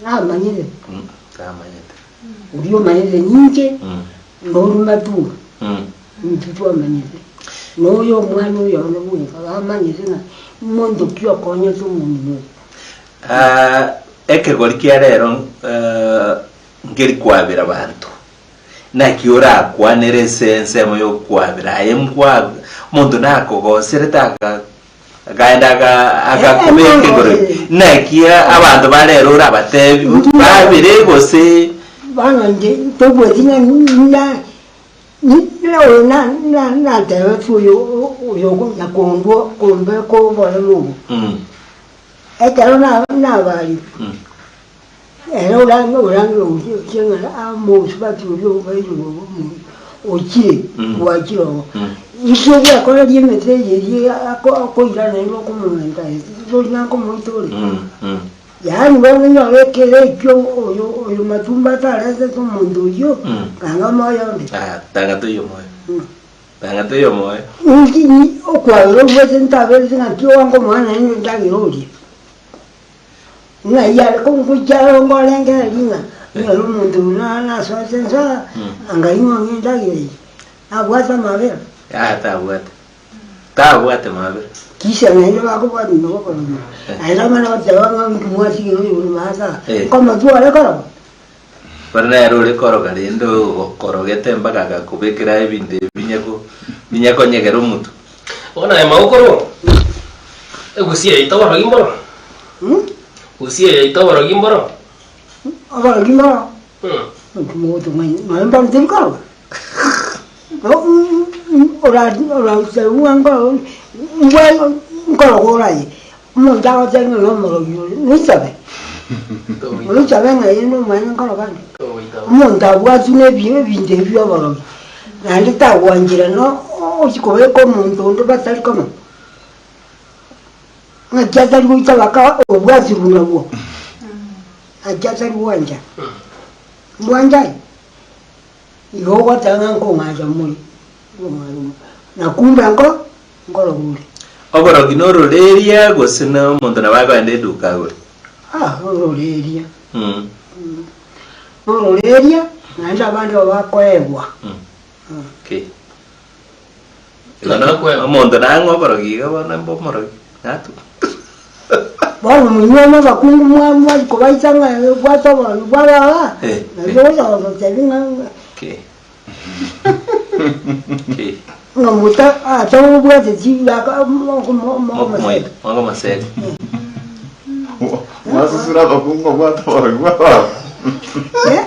namanyire
Tamanyete.
oria omanyete ninche norumatuga intwe twamanyete noyo omwana oyo ono bweka bamanyete ng'a omonto ki okonyete omong'ina oyo
Ah, ekegori kia rero eh, ngeri kwabera bantu naki orakwanere ase ensemo ya okwabera aye mkwa omonto nakogoserete aka akaenda agakobeka
Eh,
egoro
eh.
naki abanto barero orabatebi babere gose
bono inche tobweti ng'a na oyo natebeti oyo oyo nakondwa kombe kobore mogo
Mm,
ekero nabari ere orange orange ochieng'ana amosubati oria obaire ochire gwachire ogo isio gwakora riemete eye rie akoirana nigo okomomenta tori nakomoita ore
mm, mm.
Yaani bono onyore ekero ekio oyo oyo matumbo atarentete omonto oyio, kanga omoyo onde.
Aya, tanga toiyo moyo. Tanga toiyo moyo.
Inki okwabera obwate ntaberete ng'aki oange omwana naende ndagera oria. Ng'ai are kongochia aronge orengereria ng'a onyore omonto oyo nasoete nsoa, anga ing'o ong'e endagera eye. Nabwate amabera.
Yaya tabwate. Tabwate mabera.
Kisha naende bakobwati nyuma bakoroma. Naende amana goteba ng'a inki mwatigire oyo ore maate aa. Nkomotua ore koroga.
Bono nere ore koroga rende okorogete mpaka agakobekera ebinto ebi binyako binyakonyegera omotwe.
Bono aye magokoro, egusia yaito oborogi mboro? Egusia yaito oborogi mboro?
Oborogi mboro? Inki mogotong'aina? Nonya mboro teri koroga? Nkoroga oraye, omonto agoteba ng'a nomorogi ore, noisabe? Noisabe ng'a ee nomanye nkoroga nde? Omonto abwatwe na ebinto ebi bia oborogi, naende tagwanchera na ochia kobeka omonto onde batari komo, ng'aki atari goitaba aka obwatirwe nabwo, ng'aki atari gwancha, mbwanchani? Igo ogoteba ng'a nkong'acha more, nkong'acha more, na kumbe nko nkoroga ore.
Oborogi nororeria gose na omonto nabo akogenda eduka agore?
Ah, nororeria. Nororeria, naende abande nabo bakoegwa.
Okay. Igo no- omonto nang'e oborogi iga bono mbe omorogi, natwe.
Bono monyuome abakungu mwa- mwari kobaita ng'a bwate oborogi bwa baba,
Eh,
nario ogocha gototebia ng'a
Okay. Okay.
ng'a mota atobwateti aka- mo- mo- mo-
Mokomoita, mokomoseri.
Mwasusura abakungu obwate oborogi bwa baba.
Eh?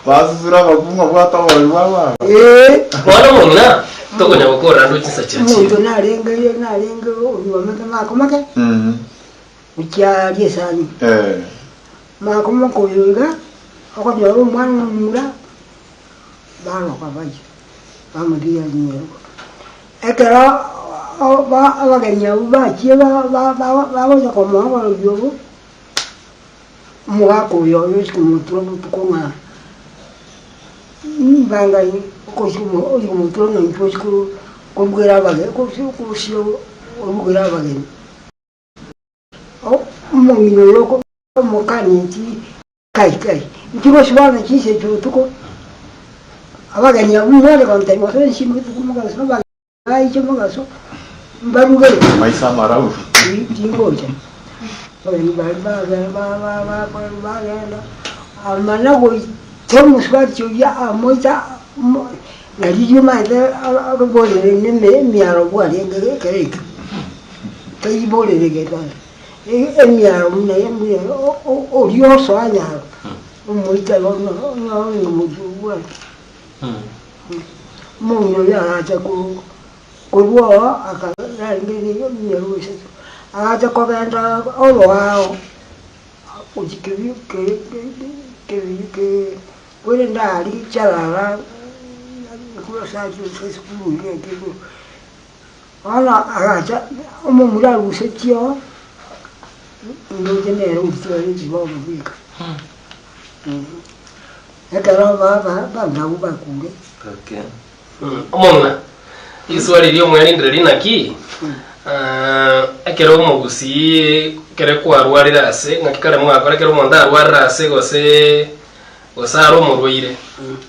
Basusura abakungu obwate oborogi bwa baba.
Eh.
Bono omong'ina tokonya gokorera ande chinsa chia
Omonto
chire.
narenge narenge onyuomete makomake gochia aria esani. Makomaka oyo iga, okonyora omwana omomura, baroka bayio, bamotiga nyerwa. Ekero abageni abwo bachie bagocha komoa oborogi obwo, omogaka oyo oyochia komotura botuko ng'a bangai ochi komotura ng'a intwe ochi korugera abageni orugere abageni. Omong'ina oyo omokaneti Kai, kai, inki gose bono chinsa echi botuko, abageni abwo mware gontebia gose inche botuko mogaso, abageni baiche mogaso, mbarugere.
Maiso amarabu.
Tingocha. Abageni baria ba- ba- ba- ba- ba- bagenda, amana goita omosubati oria amoita mo- na riria omanyete aborere na emiaro bwarenge ekero ekio, taiborere gento. Emiaro buna oria osoa nyaro, omoita bono onyore omochie bwaye. Omong'ina oria agacha korwa oo akarenge emiaro isato, agacha kogenda oroao gochia korende aria chiarara esukuru eria Bono agacha omomura arusetie oo, ndoche nere orusia ribogo bweka. Ekero abanto abwo bakure.
Okay.
Omong'ina, riswali riria omwerindire rinaki, ekero omogusii ekere kwarwarire ase, ng'aki kare mwakora ekero omonto arwarire ase gose Gose are omorwaire,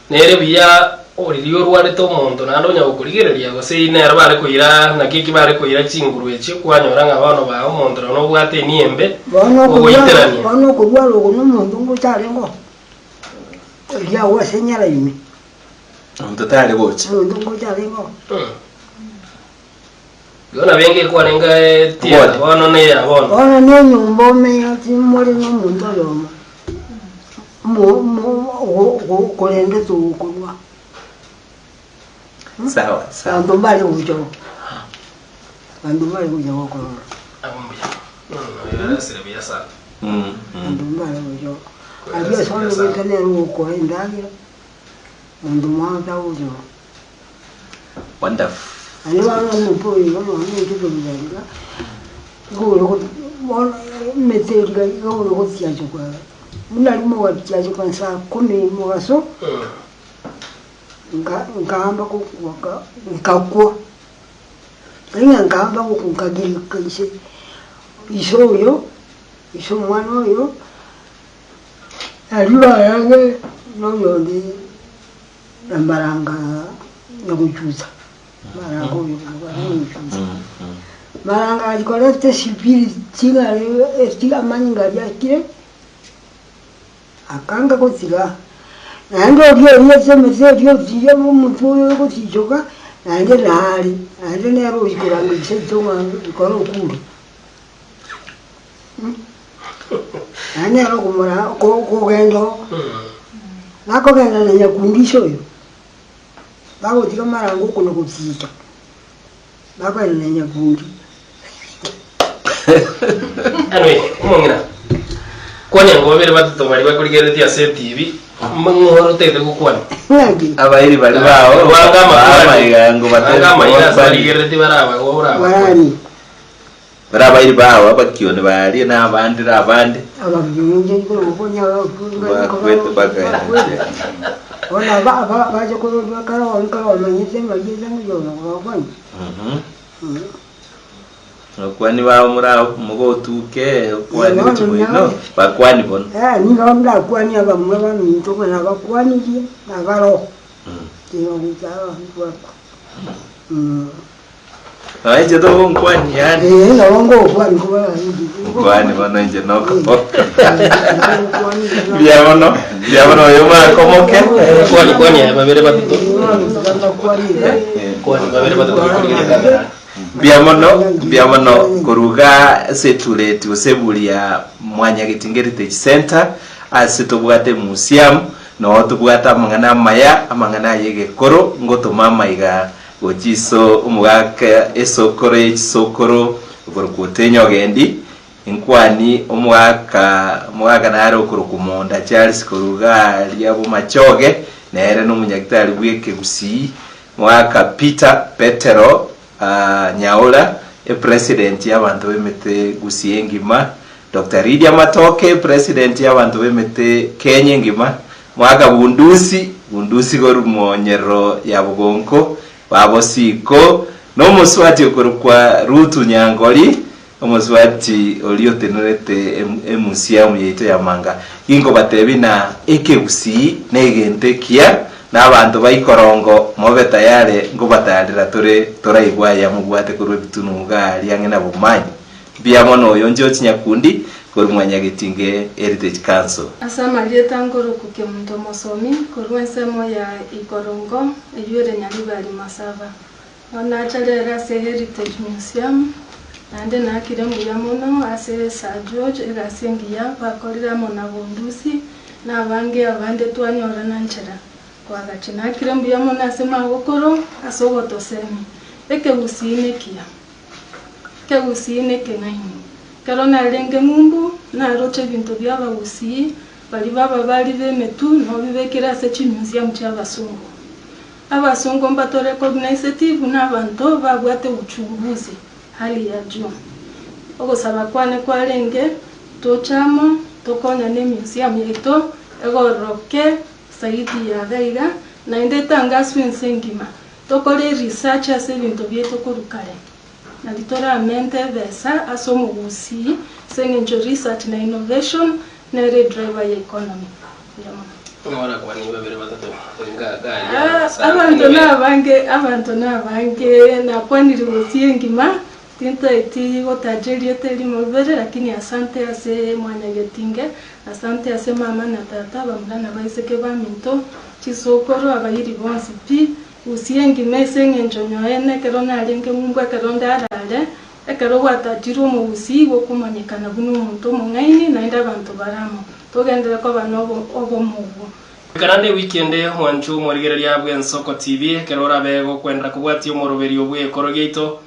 nere buya riria orwarete omonto naende onya gokorigereria, gose eyio nero bare koira, naki eki bare koira chinguru echio, kwanyora ng'a bono baa omonto nonya nobwate enia embe,
Bono okorwara
ogoiterania.
bono okorwara oko nomonto ngocha arenge oo, erio agwo ase enyara ime,
Omonto tare gocha.
omonto ngocha arenge oo.
Igo nabo enga ekwarenge tieta bono na eya bono.
Bono nenyomba omenye timore nomonto oyomo korende togokorwa.
Sawa sawa.
Abanto mbare gocha abanto mbare gocha gokorora.
Abwo mbuya. Oeresire buya sana.
Abanto mbare gocha aria ase oyogoeta nere ogokoa endagera, monto mwao tagocha.
Wonderful.
Naende bono omonto oyo iga nonya ninche tobira iga, nigo ore Bono emete eria iga ogotiachokwa buna rimo ogatiachokwa saa kumi mogaso, nka- nkaamba gokwa nkakwa, ng'a nkaamba gokwa nkagirika inse, ise oyo, ise omwana oyo, aria barange na oyonde na mbaranga nyagochusa. Maranga oyo ogochusa. Maranga achia koreta esipiri ching'are esti amanyinga aria akire, akanga gotiga. Naende oria oriete emete eria otiga omotwe oyo ogotichoka, naende nare, naende nere oyio koranga seito ng'a ekero okure. Naende nere okomora kogenda oo, nakogenda na nyakundi ise oyo. Bagotiga amarango oko na gotiita, bakoenana nyakundi.
Anyway, omong'ina, kwania ngo babere batato baria bakorigereretie ase etv, ng'o otagete gokwana?
Ng'aki?
Abairi bari bao
Banga amakwani.
amaigango
Banga amaiga ase barigereretie baraba orabakwane.
Barani?
Bare abairi bao abakioni baria na abande na abande.
Abakioni inche nkonya
Bakwete bakaenche.
Bono bache korwa kare bamanyete amarieta ng'a bakwani.
Abakwani bao mogotuke okwani gochia moino bakwani bono.
Nigo ndakwani abamura baminto ng'a nabakwanirie nabaroo.
Nonya inche togonkwani yaani.
Ee, nabo ngokwana kobara
Nkwani bono inche nokoboka. Mbuya mono, mbuya mono oyo mwakomoke.
Kwani kwani aya babere batato. Kwani babere batato bakorigereria kamera.
Mbuya mono, mbuya mono koruga ase etureti gose eburi ya Mwanyagetinga Heritage Centre ase tobwate museum noo tobwate amang'ana amaya, amang'ana aya egekoro ngotoma amaiga Gochia iso omogaka esokoro ye chisokoro okorokwa Otenyo Ogendi, inkwani omogaka omogaka nare okorokwa Monda Charles korwa iga aria Bomachoge, nere nomonyagitari bw'ekegusii, omogaka Peter Petero Nyaura, epresident y'abanto b'emete Gusii engima, Doctor Lydia Matoke, epresident y'abanto b'emete Kenya engima, Mwaka bundusi, bundusi korwa monyerero ya bogonko, babosiko, nomosubati okorokwa Rutu Nyangori, omosubati oria otenerete emuseum yaito ya Manga. Ginkobatebia na ekegusii negento ekiya, na abanto ba Ikorongo mobe tayare nkobatarera tore toraigwe aya mobwate korwa ebitunu iga aria ang'e na Bomanyi. Mbuya mono oyo George Nyakundi korwa Mwanyagetinge Heritage Council.
Ase amarieta nkoroku Kemunto Mosomi korwa ensemo ya Ikorongo eywo ere Nyaribari Masaba. Bono nacha rero ase Heritage Museum naende naakire mbuya mono ase Sir George egasi engiya bakorire amo na Bundusi na abange abande twanyorana nchera koagachi. Naakire mbuya mono ase magokoro ase ogotosemia ekegusii nekiya. Ekegusii nekeng'aini. Ekero narenge ng'umbu, naroche ebinto bi'abagusii, baria b'ababari b'emetu, nobibekire ase chimuseum chi'abasongo. Abasongo mbatorecogniseti buna abanto babwate uchunguzi hali ya juu. Ogosaba kwane kwarenge, toche amo, tokonyane emuseum yaito egororoke zaidi ya iga iga, naende etangaswe ense engima. Tokore research ase ebinto biaito korwa kare, nari toramente ebesa ase omogusii ase eng'encho research na innovation nere edriver ya economy. Mbuya mono.
Ng'orakwanie babere batato nga gari
Ah,
asa
abanto
anyway.
nabange abanto nabange nakwanire gusii engima tintaeti gotacha erieta erimo bibere lakini asante ase mwanyagetinge asante ase mama na tata bamura na baiseke baminto chisokoro abairi bonsi pi Gusii engima ase engencho nyoene ekero narenge ng'umbu ekero ndarare, ekero gwatachirwe omogusii gokomanyekana buna omonto omong'aini naende abanto bare amo. Togenderere koba nobomo obwo.
Goika naende ewiki ende, omwancho omorigereria bw'Ensoko TV, ekero orabe gokwenda kobwatia omoroberio bw'ekoro giaito,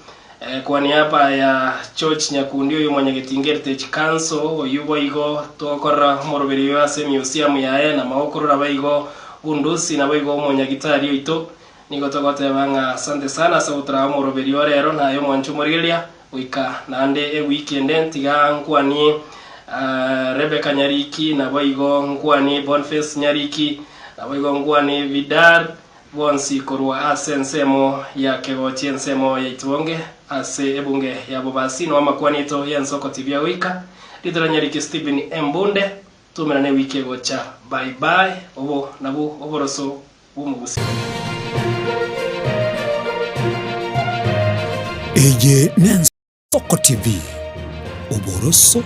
Kwa niaba ya George Nyakundi oyo Mwanyagetinga Heritage Council, oyio boigo togokorera omoroberio oyo ase emuseum yaye na magokorora baigo Bundusi naboigo omonyagitari oito, nigo togoteba ng'a asante sana ase gotoraa omoroberio o rero naye omwanche omorigereria. Goika naende ewiki ende ntiga nkwanie Rebecca Nyariki, naboigo nkwanie Boniface Nyariki, naboigo nkwanie Vidar, bonsi korwa ase ensemo ya Kegochi ensemo ya Itibonge ase ebunge ya Bobasi. Noo amakwani aito y'Ensoko TV agoika. Ritera Nyariki Stephen Embunde, tumerane ewiki egocha. Bye bye. Obo nabwo oboroso bw'omogusi.
Eye n'Ensoko TV, oboroso.